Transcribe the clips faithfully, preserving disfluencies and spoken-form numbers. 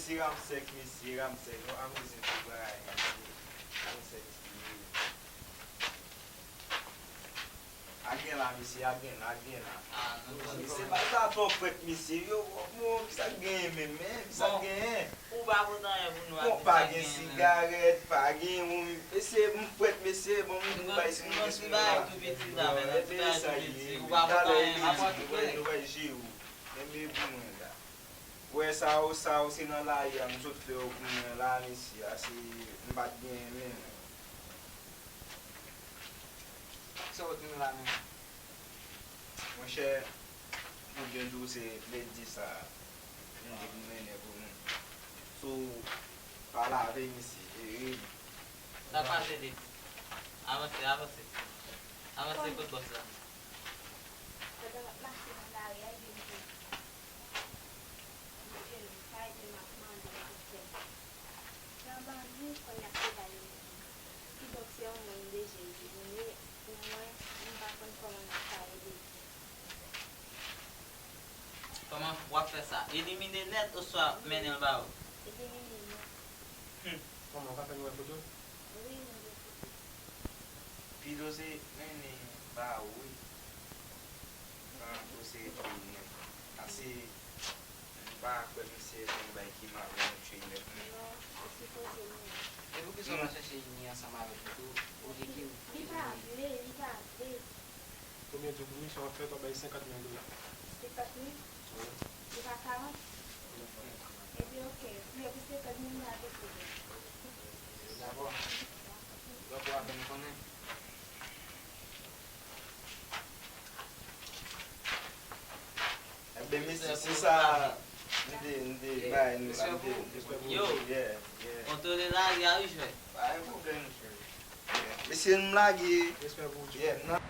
Ti Ramsèk, mesye, Ramsèk, nou amizin sou bagay, mesye. Ramsèk, mesye. A gen la, mesye, a gen la, a gen la. Ah, non, non, mesye, non. Bagay sa twò frèt, mesye. Yo, bon, kisa k genyen menm, men? Kisa k genyen? Ou pa pote anyen pou nou. Bon, pa gen sigarèt, pa gen, bon, mesye, m frèt, mesye, bon, m bay si nou gen sou mwen la. Bon, ebyen, sa ye, talè, mesye, nou va jere w. Enben pou mwen la. Wè sa yo, sa yo se nan lari a m sot fè yo pou mwen la, mesye, a se m pa t genyen menm. Sa w t mennen la menm? Monchè, pou byen di w, se ledi sa a m di pou m mennen pou nou. Si w pa lave, mesye, e, e. Sa k pase, Ledi? Avanse, avanse. Avanse kot bòs la. Pandan m ap mache nan lari a, epi m jwenn Anjeli, sa epi m ap mande l pou fè m. Nan bandi, kounye a se la yo ye. Kidonk, se yon moun deja elimine. Pou mwen, m pa konn kòman m ap ka ede l. Kòman w ap fè sa? Elimine nèt oswa mennen l ba yo? Elimine nèt. Hmm. Kòman, w ka fè nou wè foto l? Wi, nou gen foto. Pito se mennen ba ou wi. Tankou se epi nèt. Ase, m pa kwè misye se yon bagay ki mal pou nou tchwe nèt, non. Non, li sipoze mouri. E poukisa w pa chèche ini ansanm avè l pito? Olye ke ou... Li pa vle, li pa vle. Ebyen, di w pou misye w ap fè, w ap bay senkant mil dola. Senkant mil? Wi. Li pa karant? Ebyen, oke. Lè pou senkant mil, m ta vle konnen. Dakò. Dakò, fè m konnen. Ebyen, mesye, se sa m te, m te bay nou la, m te, m te kontinye. Yo, kontwole lari a wi, frè. Pa gen pwoblèm, frè. Mesye, m lage. Respè pou ou, Tchouko. Yeah, m nan.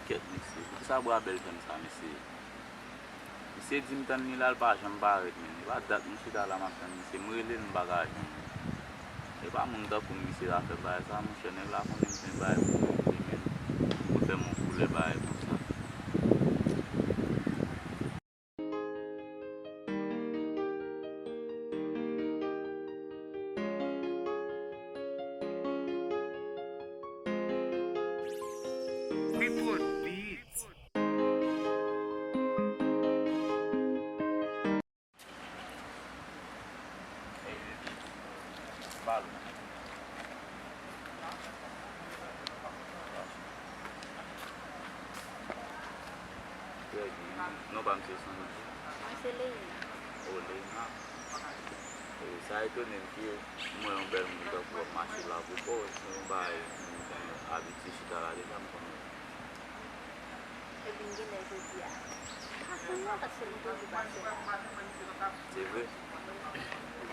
Kèt, mesye. Poukisa bra bèl fè m sa, mesye? Misye di m tann li la, l pa janm parèt, menm. E pa dat m chita la, m ap tann misye. M rele l, m pa ka jwenn li. E pa moun tankou m misye ta fè bagay sa, monchè. Nèg la konnen m se bagay pou mwen, li menm. Pou fè m yon koulè bagay konsa. Report Beats. Hey, baby. Follow. Trè byen. Non pa m se Sonji. Mwen se Leina. Oh, Leina. E, sa etone m ke m wè yon bèl moun tankou w ap mache la pou kò w, se yon bagay m gen abitye chita la deja, m konnen. Epi m genlè jodi a pa konn non, paske m toujou pase la. Se vre?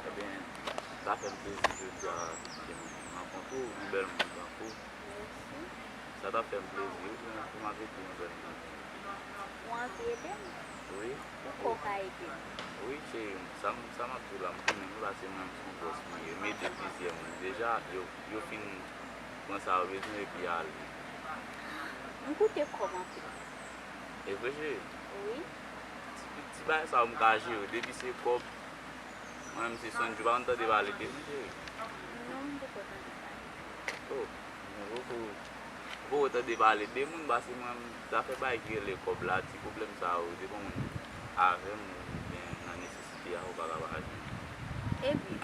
Ebyen, sa fè m plezi jodi a ke m rankontre w, yon bèl moun tankou w. Mèsi. Sa t ap fè m plezi wi pou m, pou m ap ede yon jèn fanm. Ou anvi ede m? Wi. Ou kwè w ka ede m? Wi, cheri m. Sa m, sa m ap di w la, m konnen wi, paske mwen menm se yon bòs m ye. M ede plizyè moun deja, yo, yo fin pran sa yo bezwen epi ale. M koute kòb anpil. E vre, cheri? Wi. Ti, ti bagay sa yo m ka jere. Depi se kòb, mwen menm se Sonji, ou pa konn tande pale de moun, cheri? Non, m poko tande pale. Oh, mwen poko, m poko tande pale de moun, paske mwen, zafè bagay ki rele kòb la, ti pwoblèm sa yo, depi yon moun avè m, ou byen nan nesesite a, ou pa ka pa jwenn. Ebyen,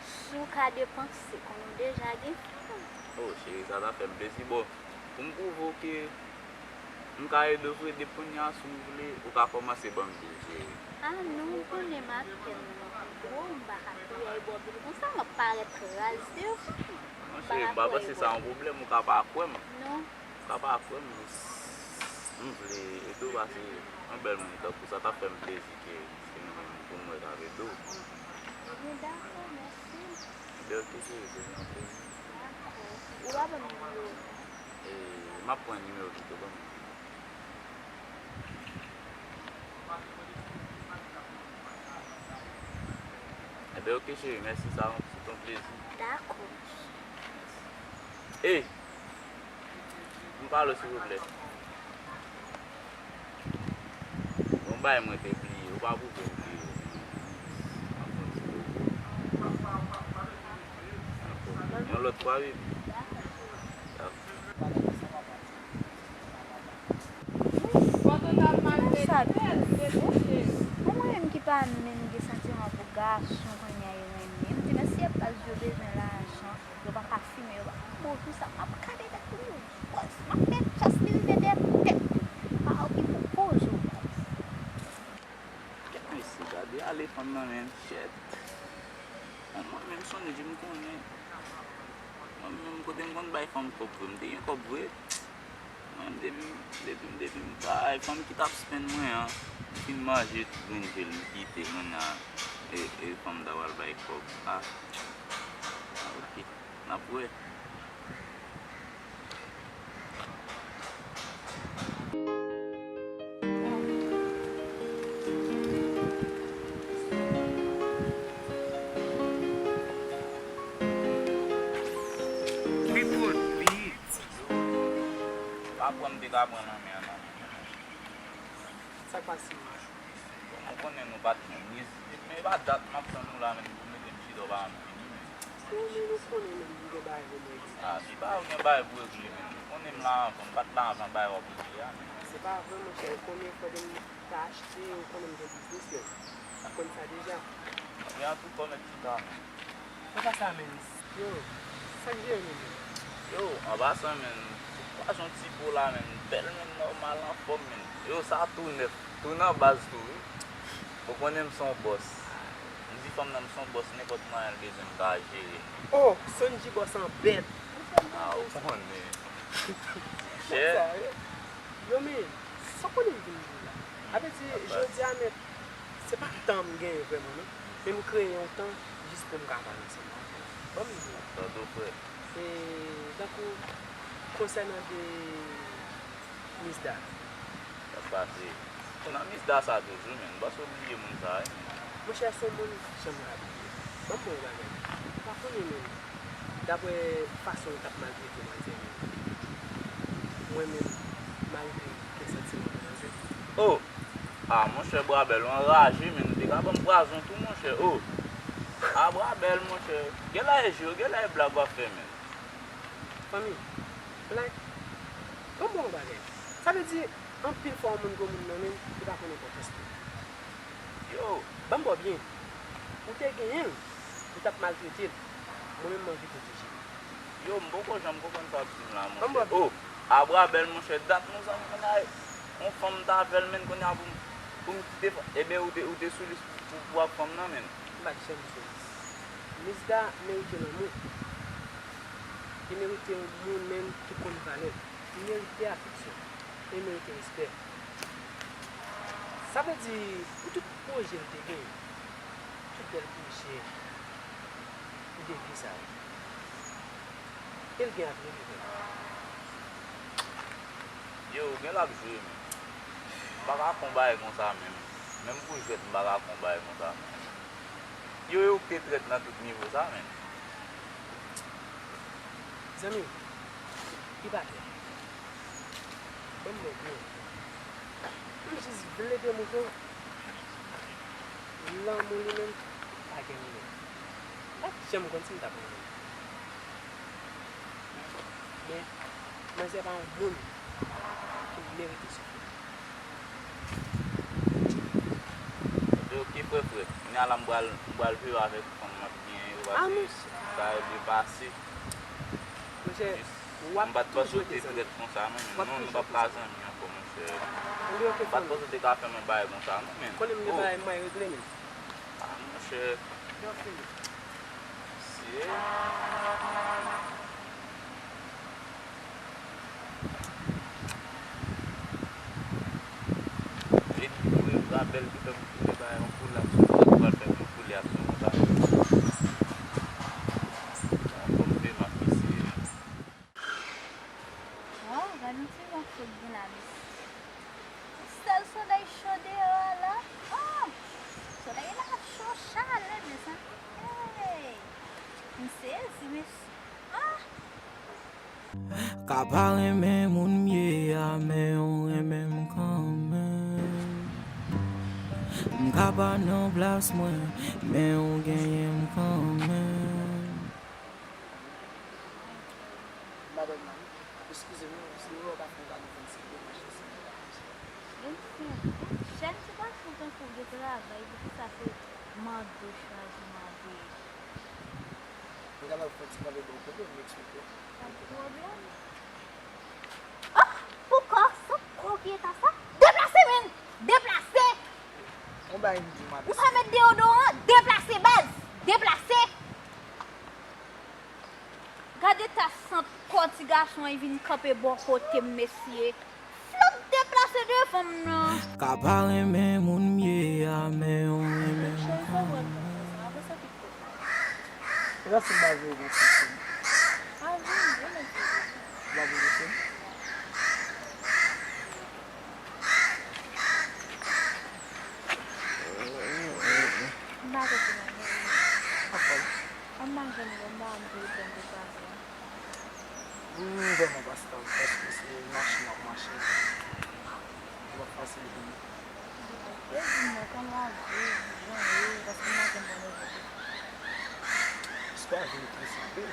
si w ka depanse, konnen w deja gen fanm. Oh, cheri, sa ta fè m plezi. Bon, pou m pwouve w ke m ka ede w vre, depi kounye a, si w vle, ou ka kòmanse ban m de, cheri. Ah non, ou konnen m ap tèlman gwo, m pa ka kouri al bò pil konsa, m ap parèt raz devan w. Monchè, m pa panse sa yon pwoblèm, ou ka pa kwè m. Non. Ou ka pa kwè m, m vle ede w, paske yon bèl moun tankou sa, ta fè m plezi ke se mwen menm pou m wè k ap ede w. Ebyen, dakò, mèsi. Ebyen, oke, cheri, se yon plezi. Dakò. Ou pa ban m nimewo w? E, m ap pran nimewo w pito, ban m. Ebyen, oke, cheri, mèsi, sa se yon plezi. Dakò. Ey! M pale w, silvouplè. Bay mwen te bliye, ou pa pwouve m bliye. M ap fè yon ti poze. Yon lòt fwa, baby. Sa dous. Pou mwen menm ki pa menm gen santiman pou gason kounye a e renmen m, ti mesye baz yo bezwen lajan, yo pa ka fimen, yo pa ka bozo sa, m ap kale tèt pou yo. Baz, m ap fè chas li rive dèyè tèt li. Pa okipe w, poze w, baz. Kèt mesye, gade ale fanm nan menm, shit. Mwen menm sonje m konnen. Mwen menm kote m konn bay fanm kòb vre, m te gen kòb vre. Mwen depi, depi, depi m bay fanm ki t ap spenn mwen an, m fin manje tout grenn je l, m kite, kounye a, e, e fanm ta pral bay kòb. Ah, ah, ok. N ap wè. Pa pran m te ka pran nan men an non. Sa k pase? Bon, mwen konnen nou pa t menm rezide, men e pa dat m ap tann ou la menm pou mete m chita, ou pa janm vini menm. Bon, men nou konnen menm m gen bagay pou m regle. Ah, se pa ou gen bagay pou regle menm. Ou konnen m la anvan, m pa t la anvan bagay w ap regle a menm. Se pa vre, monchè, konbyen fwa de m ta achte, ou konnen m gen biznis menm. Ou konn sa deja. Men antouka, ou mèt chita menm. Ou pa sa menm. Yo, sa k jere nou menm? Yo, an pasan menm, se pa jan ti po la menm, bèl menm, nòmal, anfòm menm. Yo, sa tou nèf, tou nan baz tou wi. Ou konnen m se yon bòs. M di fanm nan m se yon bòs, nenpòt mwayen l bezwen m ka jere l. Oh, Sonji bòs an bèt. Ah, ou konnen. Chè. Yo, men, sa w konnen m vin di la? A vle di, jodi a nèt, se pa tan m genyen vrèman non. Men m kreye yon tan jis pou m ka pale ansanm avè w. Ban m di w. Tande w, frè. E, tankou, konsènan de Miss Da. Sa k pase? Nan Miss Da sa toujou, menn. Bòs obliye moun sa, wi, menn. Monchè, se yon moun janm ka bliye. Ban m ba w yon bagay. Ou pa konnen, menn. Daprè fason w t ap maltrete manzè menm. Mwen menm, malgre m gen santiman pou manzè. Oh! Ah, monchè, Brabèl, ou anraje, menn. Ou te ka ban m pwazon tou, monchè. Oh! Ah, Brabèl, monchè. Genlè e je w, genlè e blag w ap fè, menn. Fanmi, blag, ban m ba w yon bagay. Sa vle di, anpil fwa yon moun gwo moun nan menm, li pa konn enpòtans li. Yo, ban m ba w byen. Ou te genyen l, ou t ap maltrete l. Mwen menm, m anvi pwoteje l. Yo, m poko janm konprann sa w ap di m la, monchè. Oh, a Brabèl, monchè, dat nou zanmi, kounye a, yon fanm m t avè l, menn, kounye a pou m, pou m kite fanm, ebyen, ou te, ou te sou lis pou, pou, pou ak fanm nan, menn. M pa t janm sou lis. Miss Da merite lanmou. Li merite yon moun menm ki konn valè l. Li merite afeksyon. Li merite respè. Sa vle di, pou tout pwojè l te genyen, tout bèl pwojè li te gen sa yo. E l gen avni li menm. Yo, ou gen l ap jwe, menn. M pa ka fè yon bagay konsa, menn. Menm pou jwèt, m pa ka fè yon bagay konsa, menn. Yo, e ou k te trèt nan tout nivo sa, menn. Zanmi m, li pa trèt. Ban m ba w byen. M jis vle demontre w lanmou li menm pa gen limit. M pa t janm konn si m t ap renmen l. Men, manzè pa yon moun ki merite soufri. Ebyen, oke, frè, frè. Kounye a la, m pral, m pral viv avèk fanm m ap genyen yo, paske sa yo depase. Monchè, w ap toujou te zanmi. M pa t panse w te trèt konsa, non, menn. Non, nou p ap ka zanmi ankò, monchè. M pa t panse w te ka fè mwen bagay konsa, non, menn. Konnen m gen bagay mwen regle, menn. Ah, monchè. Mesye. E wi, Brabèl ki fè m vle bay yon koulè ak sou, ki pral fè m yon koulè ak sou konsa. Bon, kòm de m ap eseye. Waw, gad yon ti jan fout vin la, mesye. Sèl solèy cho deyò a la. Oh! Solèy la cho, chalè, mezanmi. Hey! M sezi, mesye. Ah! Ka pa renmen moun m ye a, men ou renmen m kanmenm. M ka pa nan plas mwen, men ou genyen m kanmenm. Madanm nan, eskize m, si ou pa fè yon gade vennsenk de mach, se yon gade. Vennsenk? Jèn ti gason tankou w gen travay, poukisa se mande w chwazi mande? Mwen kapab fè ti kanpe bò kote w, m eksplike w. Pa gen pwoblèm. Ah! Poukò? Sa kò ki eta sa? Deplase, menn! Deplase! Yon bagay m di w, madanm. Ou pa met deyodoran? Deplase, baz! Deplase! Gade ta sant kò ti gason an vin kanpe bò kote m, mesye. Flòt deplase devan m nan. Ka pa renmen moun m ye a, men ou renmen m kanmenm. E sa si m pa vle ou konn sistèm. Ou pa vle sistèm? M pa konprann anyen. Anfòm. An mache m, m pa antre plen de travay. M vrèman pa stab, paske se mache m ap mache. Li pa fasil pou mwen. E di mwen, kòman w ap viv, jan w ye, paske m pa janm konn ou. Istwa vi m tris anpil.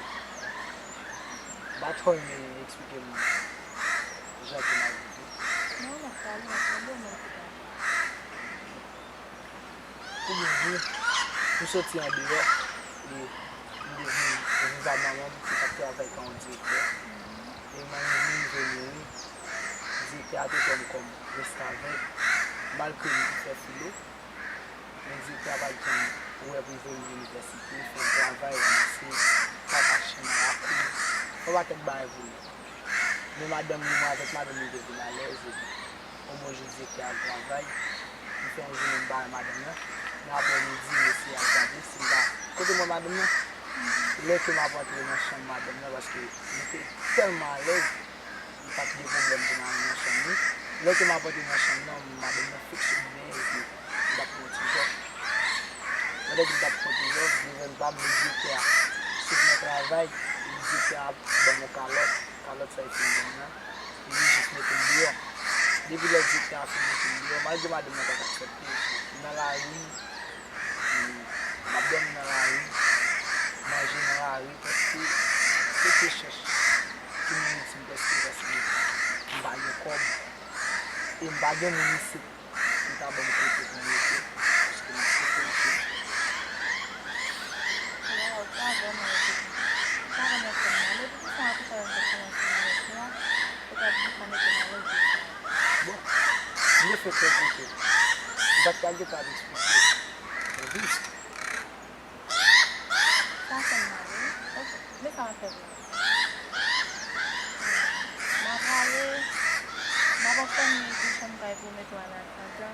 M pa twò renmen eksplike m jan ke m ap viv li. Non, non, pale, non, pale, non, pale. Pou m di, m soti andeyò, e m te vin viv a manman m ki t ap travay kòm direktè. E manman m rive mouri, direktè a te pran m kòm restavèk, malgre m te fè filo, men direktè a pa t janm wè pou l voye m inivèsite, fè m travay, ranmase kaka chen nan lakou, fè yon pakèt bagay pou li. Men madanm li, mwen avèk madanm li te vin alèz, epi yon bon jou direktè al travay, m fè yon jounen m pa wè madanm nan, men aprè midi, m eseye al gade si m pa, kote m wè madanm nan? Lè ke m ap antre nan chanm madanm nan, paske nou te tèlman alèz, m pa t gen pwoblèm pou m al nan chanm li. Lè ke m ap antre nan chanm nan, madanm nan fèk sot dèyè, epi m t ap pran yon ti jòf. Pandan ke m t ap pran ti jòf, devan pa m, direktè a sot nan travay, epi direktè a ban m yon kalòt. Kalòt sa e fin ban m nan, li jis mete m deyò. Depi lè direktè a fin mete m deyò, malgre madanm nan pa t aksepte, m nan lari, m ap dòmi nan lari, manje nan lari, paske se te chèch ki nouriti m prèske, paske m pa gen kòb, e m pa gen moun isit ki ta ban m kote pou m rete, paske m ap soufri anpil. Waw, sa vrèman enpòtan. Sa vrèman fè m mal. Epi poukisa w ap fè m kòmanse nan lòt la? Ou t ap di sa mete m alèz deja. Bon, m te fèk rankontre w. M pa t ka gentan ap eksplike w. Mwen vin. Sa fè m mal, wi. Ok, men sa m ap fè pou ou. M a prale, m ap anfòme epi chanm kay pou mete w al Atlanta.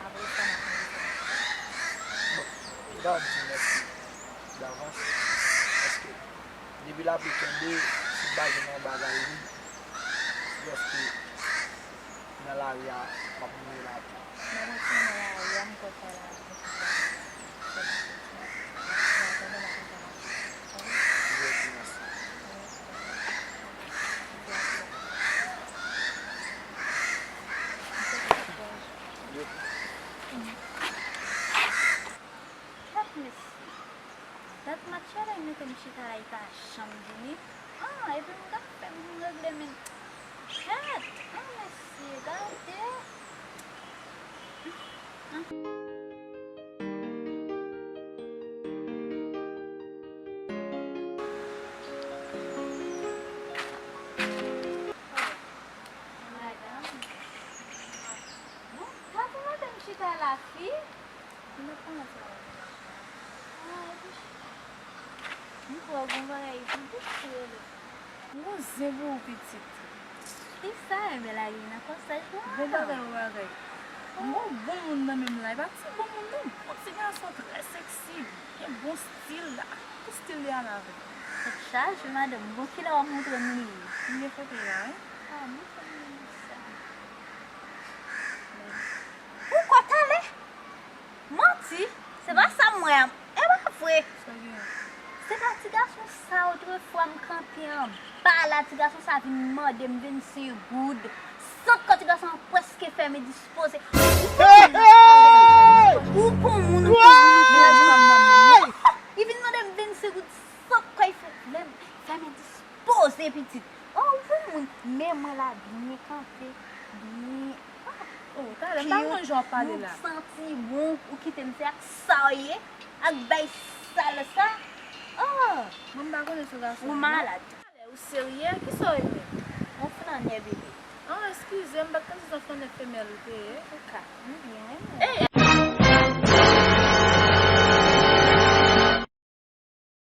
Apre sa, m ap mete w. Bon, m ta di w mèsi davans, paske depi lapli tonbe, si m pa jwenn yon bagay, wi, prèske nan lari a, m ap mouri lavi. Mwen retounen nan lari a, m konn fè lavi m konsa. Fè m konsa. Mwen atande m ap konsa mache. Wi, mèsi. Wi. Kèt mesye. Dat match la mete m chita la, li pa janm vini. Ah, epi m ka fè m regle men. Kèt! Ah, mesye, gade. Madanm. Bon, gade madanm chita la, fi. Mwen pa antre nan village la. Ah, epi, m kwè w gon bagay pou di, ti rele. M gon zen pou ou, pitit. Kisa, enben, lage nan kòsèj la? Bon bagay, bon bagay. M gon bon moun nan menm la. E pa ti bon moun, non. Yon ti gason trè seksi. Gen bon stil la. Tout stil li ale avè m. Tèt chaje, madanm. Bon, kilè w ap montre m li? M gen foto la, wi. Ah, montre m li, sa. Poukò talè? Manti! Se pa sa m wè a. E pa vre! Sa w gen? Se pa ti gason sa otrefwa m kanpe anba la, ti gason sa vin mande m vennsenk goud, Vennsenk kòd ti gason an prèske fèmen dispoze. Ou pou moun, ou pou moun, ou pou moun, ou pou moun. Li vin mande m vennsenk goud, san kòy fèmen dispoze pitit. Oh, ou pou moun. Men mwen la byen kanpe, byen. Oh, talè, m pa konn jan w ap pale la. Ou santi bon, ou kite m se ak sa w ye, ak bay sal sa. Oh. Mwen m pa konnen sou gason. Ou malad. Ou serye? Kisa w ye menm? Yon flannè, bebe. Oh, eskize m, m pa t konn se yon flannè femèl ou te ye. Antouka, m byen, wi, mwen.